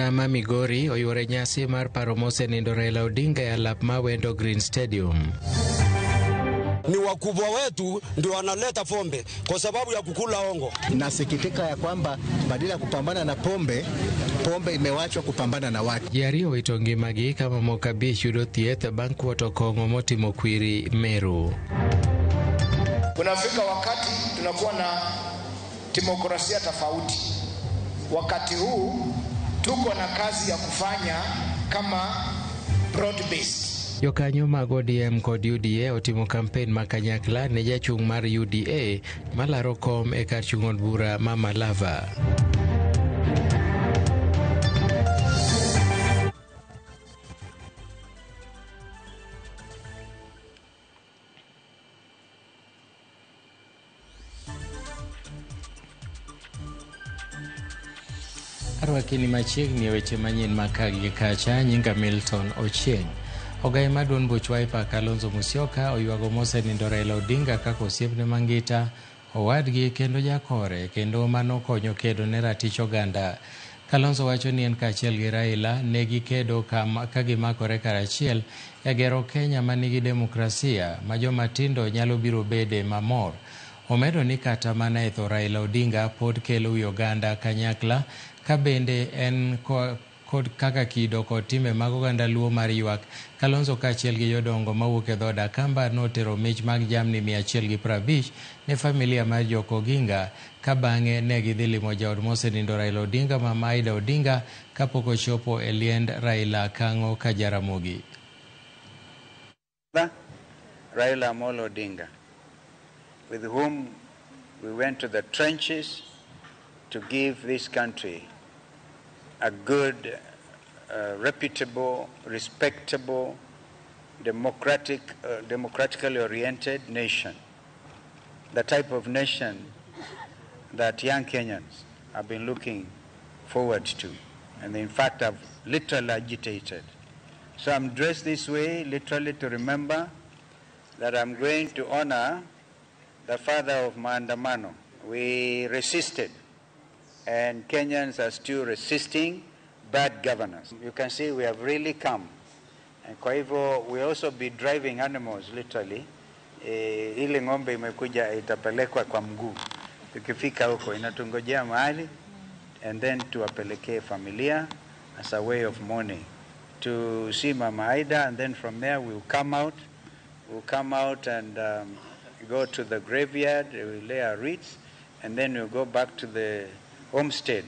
Oganda ma Migori oyuoro nyasi mar paro mosenindo Raila Odinga e alap ma Wendo Green Stadium. Ni wakubwa wetu ndio wanaleta pombe kwa sababu ya kukula ongo. Nasikitika ya kwamba badala ya kupambana na pombe, pombe imewachwa kupambana na watu. Ji ariyo owito ngimagi ka mamoko abich yudo thieth bang' kuoto kong'o motimo kwiri Meru. Kunafika wakati tunakuwa na demokrasia tofauti. Wakati huu tuko na kazi ya kufanya kama broad based. Jokanyo mag ODM kod UDA otimo kampen ma kanyakla ne jachung' mar UDA malaro kom e kar chung' od bura ma Malava. Arwakini machiegni e weche manyien ma ka gi kacha, nyinga Milton Ochieng'. Ogai mar duond buch Wiper Kalonzo Musyoka oywago mosenindo Raila Odinga kaka osiepne mangita, owadgi kendo jakore kendo mano konyo kedo ne ratich oganda. Kalonzo wacho ni en kaachiel gi Raila ne gikedo ka gimakore karachiel e gero Kenya manigi demokrasia ma joma tindo nyalo biro bede mamor. Omedo ni kata mana e tho Raila Odinga pod kelo wi oganda kanyakla ka bende en kod kaka kido kod timbe mag oganda Luo mar ywak. Kalonzo kaachiel gi jodongo mawuok e dhood Akamba notero mich mag jamni 150 ne familia mar Jok Oginga ka bang'e ne gidhi limo jaod mosenindo Raila Odinga Mama Aida Odinga kapok ochopo e liend Raila Kang'o ka Jaramogi. Raila Amolo Odinga, with whom we went to the trenches to give this country a good, reputable, respectable, democratically oriented nation. The type of nation that young Kenyans have been looking forward to, and in fact have literally agitated. So I'm dressed this way literally to remember that I'm going to honor the father of Maandamano. We resisted, and Kenyans are still resisting bad governance. You can see we have really come. And kwa hivyo, we also be driving animals literally. Ile ng'ombe imekuja itapelekwa kwa mguu. Tukifika huko inatungojea mahali, and then tuwapelekee familia as a way of mourning. To see Mama Aida, and then from there we'll come out. We'll come out and go to the graveyard, we'll lay our wreaths, and then we'll go back to the homestead.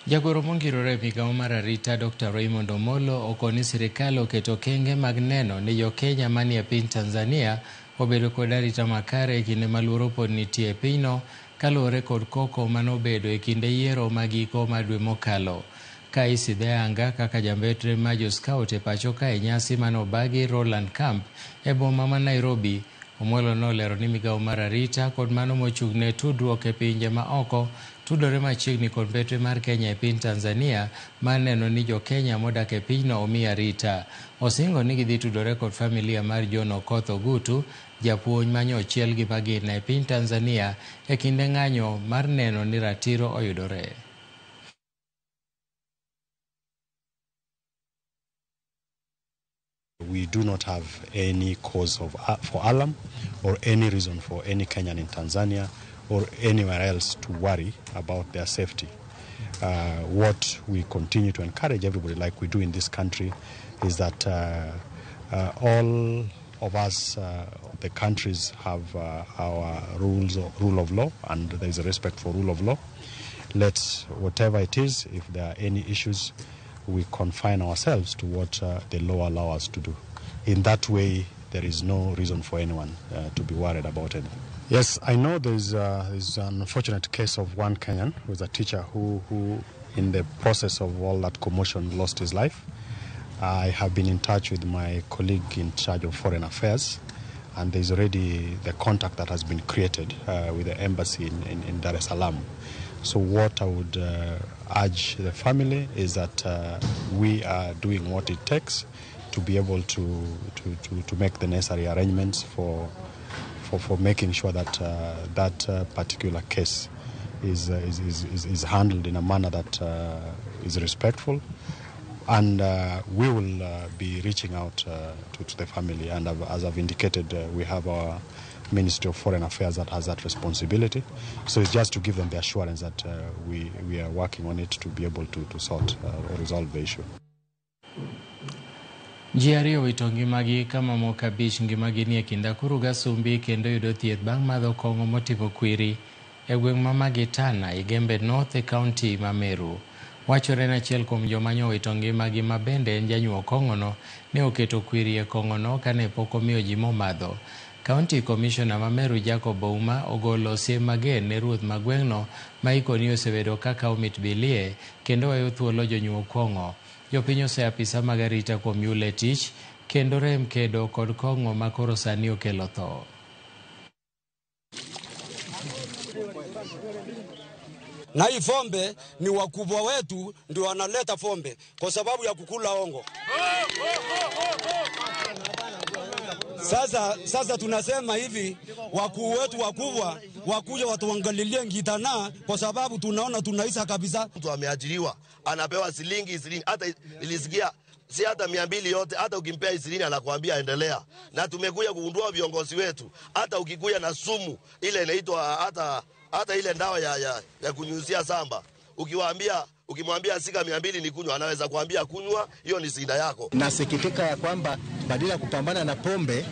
Jagoro mongirore e migawo mar arita Dr. Raymond Omolo okoni sirikal oketo okenge mag neno ni jo-Kenya manie piny Tanzania obedo kod arita makare e kinde ma luoro pod nitie e pinyno kaluwore kod koko manobedo e kinde yiero mag giko mar dwe mokalo. Ka isidhe anga kaka jambetre ma jo-scout e pacho ka e nyasi manobagi Roland Camp e boma ma Nairobi, Omolo nolero ni migawo mar arita kod mano mochung' ne tudruok e pinje ma oko tudore machiegni kod mbetre mar Kenya e piny Tanzania mar neno ni jo-Kenya modak e pinyno omi arita. Osingo ni gidhi tudore kod familia mar John Okoth Ogutu, japuonj manyochiel gi magina e piny Tanzania e kinde ng'anyo mar neno ni ratiro oyudore. We do not have any cause for alarm or any reason for any Kenyan in Tanzania or anywhere else to worry about their safety. What we continue to encourage everybody, like we do in this country, is that all of us, the countries, have our rules, rule of law, and there is a respect for rule of law. Let's, whatever it is, if there are any issues, we confine ourselves to what the law allows us to do. In that way, there is no reason for anyone to be worried about anything. Yes, I know there's an unfortunate case of one Kenyan who was a teacher who, in the process of all that commotion, lost his life. I have been in touch with my colleague in charge of foreign affairs, and there's already the contact that has been created with the embassy in Dar es Salaam. So what I would urge the family is that we are doing what it takes to be able to make the necessary arrangements for making sure that that particular case is handled in a manner that is respectful. And we will be reaching out to the family. And as I've indicated, we have our Ministry of Foreign Affairs that has that responsibility. So it's just to give them the assurance that we are working on it to be able to sort or resolve the issue. Ji ariyo owito ngimagi ka mamoko abich ngimagi nie kind akuru gi Asumbi kendo yudo thieth bang' madho kong'o motimo kwiri e gweng' ma Magitana, Igembe North e kaunti ma Meru. Wachore ni achiel kuom joma nowito ngimagi ma bende en janyuo kong'ono ne oketo kwiri e kong'ono kane pok omiyo ji momadho. County Commissioner ma Meru Jacob Ouma ogolo siem mager ne ruoth ma gweng'no ma ikoni osebedo ka kawo mit bilie kendo weyo thuolo jonyuo kong'o. Jopiny ose apisa mag arita kuom yule tich kendo rem kedo kod kong'o ma koro sani okelo tho. Na hii fombe ni wakubwa wetu ndio wanaleta fombe kwa sababu ya kukula ongo. Sasa tunasema hivi, wakuu wetu wakubwa wakuja watuangalilie ngitana kwa sababu tunaona tunaisa kabisa. Mtu ameajiriwa anapewa shilingi 20, hata nilisikia si hata 200 yote, hata ukimpea 20 anakuambia endelea. Na tumekuja kugundua viongozi wetu, hata ukikuja na sumu ile inaitwa hata ile dawa ya kunyunyizia samba, ukimwambia sika 200 ni kunywa, anaweza kuambia kunywa, hiyo ni shida yako. Nasikitika ya kwamba badala ya kupambana na pombe,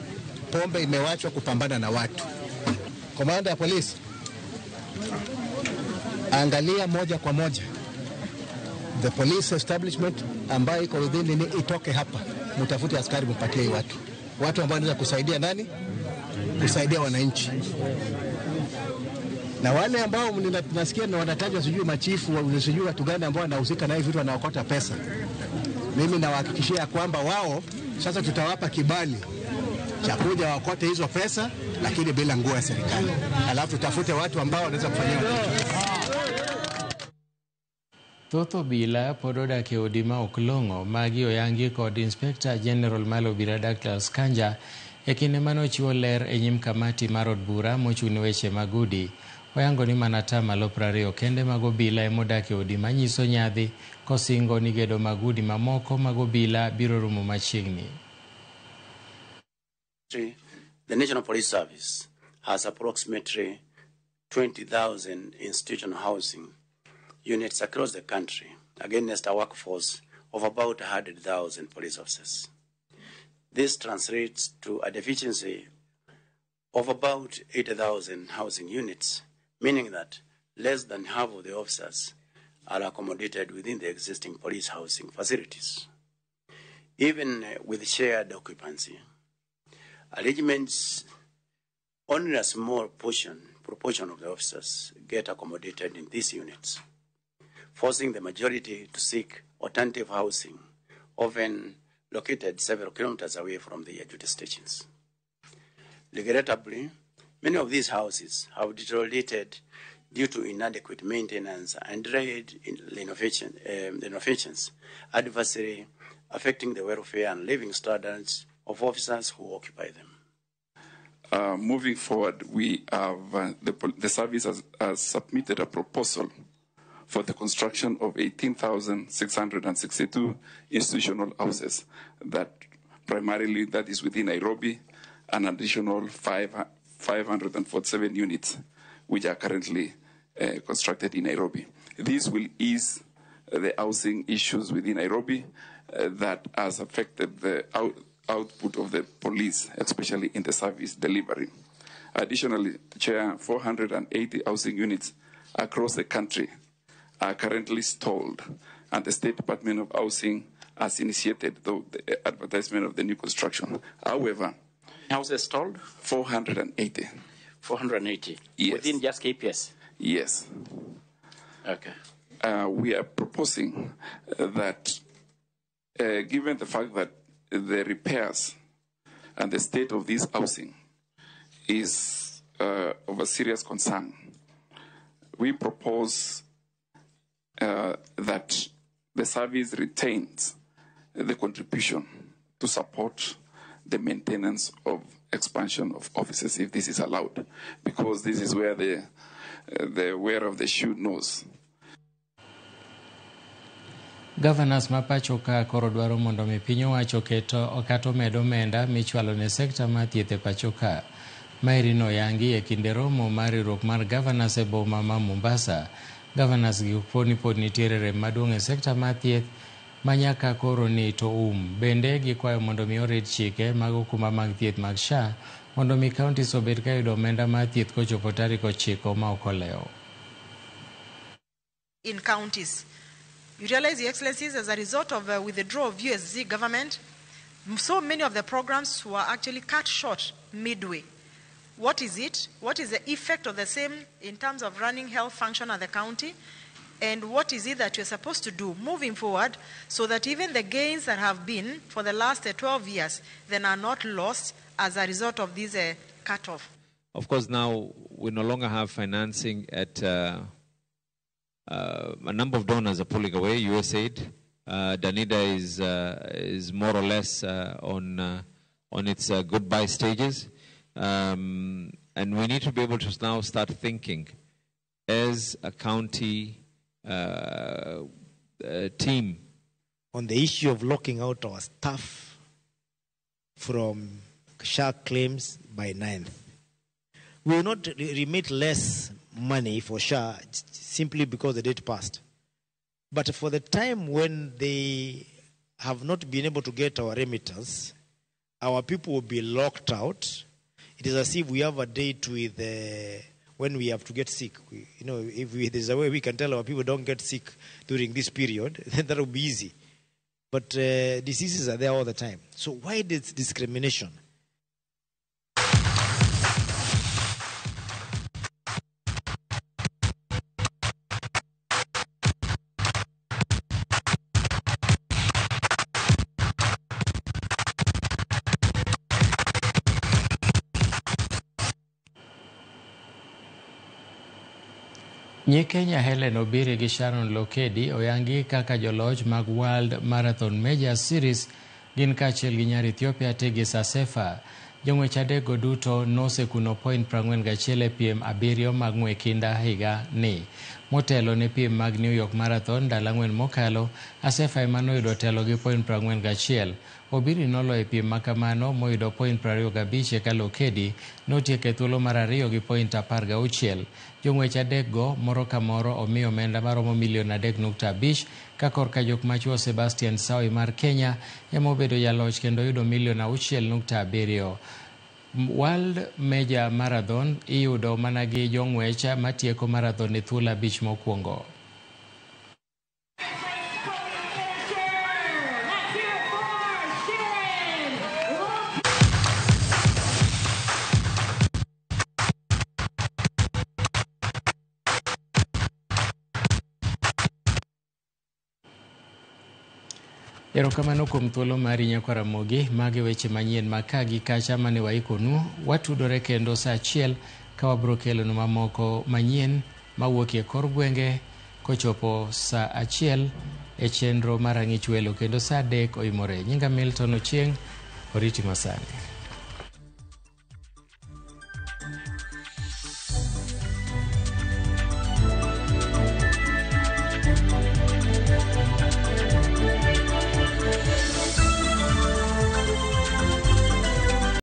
pombe imewachwa kupambana na watu. Komanda ya polisi, angalia moja kwa moja the police establishment ambayo iko within nini itoke hapa, mtafute askari mpatie watu ambao wanaweza kusaidia nani? Kusaidia wananchi. Na wale ambao nasikia na wanatajwa sijui machifu, sijui watu gani ambao wanahusika na hivi vitu wanaokota pesa, mimi nawahakikishia kwamba wao sasa tutawapa kibali cha kuja wakote hizo pesa, lakini bila nguo ya serikali. Alafu tutafute watu ambao wanaweza kufanyia wananchi. Thoth obila pod odak e odi ma ok long'o magi oyangi kod Inspector General mar obila Douglas Kanja e kinde mane ochiwo ler e nyim kamati mar od bura mochung' ne weche mag udi. Oyango ni mana 20% kende mag obila emodak e odi manyiso nyadhi, kosingo ni gedo mag udi mamoko mag obila biro rumo machiegni. The National Police Service has approximately 20,000 institutional housing units across the country against a workforce of about 100,000 police officers. This translates to a deficiency of about 80,000 housing units, meaning that less than half of the officers are accommodated within the existing police housing facilities. Even with shared occupancy arrangements, only a small proportion of the officers get accommodated in these units, forcing the majority to seek alternative housing, often located several kilometers away from the duty stations. Regrettably, many of these houses have deteriorated due to inadequate maintenance and delayed renovations, adversely affecting the welfare and living standards of officers who occupy them. Moving forward, we have the service has submitted a proposal for the construction of 18,662 institutional houses, that primarily that is within Nairobi, an additional 547 units which are currently constructed in Nairobi. This will ease the housing issues within Nairobi that has affected the output of the police, especially in the service delivery. Additionally, Chair, 480 housing units across the country are currently stalled, and the State Department of Housing has initiated the advertisement of the new construction. However, houses stalled? 480. 480? Yes. Within just KPS? Yes. Okay. We are proposing that, given the fact that the repairs and the state of this housing is of a serious concern, we propose that the service retains the contribution to support the maintenance of expansion of offices, if this is allowed, because this is where the The wearer of the shoe knows. Governors ma pacho ka koro dwaro mondo mi piny owacho oketo kata omed omenda michwalo ne sekta mar thieth e pacho ka. Maeri noyangi e kinde romo mar riwruok mar governors e boma ma Mombasa. Governors gi poni pod nitiere rem maduong' e sekta mar thieth ma nyaka koro ni to Bende gikwayo mondo mi orit chike mag okumba mag thieth mag SHA mondo mi counties obed ka yudo omenda mar thieth kochopo tarik 9 ma ok olewo. In counties. You realize, Your Excellencies, as a result of withdrawal of USZ government, so many of the programs were actually cut short midway. What is it? What is the effect of the same in terms of running health function at the county? And what is it that you're supposed to do moving forward so that even the gains that have been for the last 12 years then are not lost as a result of this cutoff? Of course, now we no longer have financing at... a number of donors are pulling away. USAID, Danida is more or less on its goodbye stages, and we need to be able to now start thinking as a county team on the issue of locking out our staff from SHA claims by 9th. We will not remit less money for SHA simply because the date passed. But for the time when they have not been able to get our remittance, our people will be locked out. It is as if we have a date with when we have to get sick. If there's a way we can tell our people don't get sick during this period, then that will be easy. But diseases are there all the time. So why this discrimination? Nyi Kenya Helen Obiri gi Sharon Lokedi oyangi kaka joloch mag World Marathon Major Series gin kaachiel gi nyar Ethiopia Tigist Assefa. Jong'wech adekgo duto nosekuno point 41 e piem 7 mag ng'we kinda higa ni. Motelo ne piem mag New York Marathon ndalo 4 mokalo, Assefa ema noyudo telo gi point 41. Obiri noloyo e piem makamano moyudo point 25 eka Lokedi notieko e thuolo mar 2 gi point 16. Jong'wech adekgo moro ka moro omi omenda maromo milion 3.5 ka korka jok machuo Sebastian Sawe mar Kenya ema obedo jaloch kendo yudo milion 6.7. World Major Marathon iyudo mana gi jong'wech matieko marathon e thuolo 5 mokwongo. Erokamano kuom thuolo mari nyakwa Ramogi, magi weche manyien ma ka gi kacha mane waikonu. Watudore kendo saa 1 ka wabro kelonu mamoko manyien mawuok e kor gwenge kochopo saa 1 e chenro mar Ang'ich Welo kendo saa 3 oimore. Nyinga Milton Ochieng, oriti masani.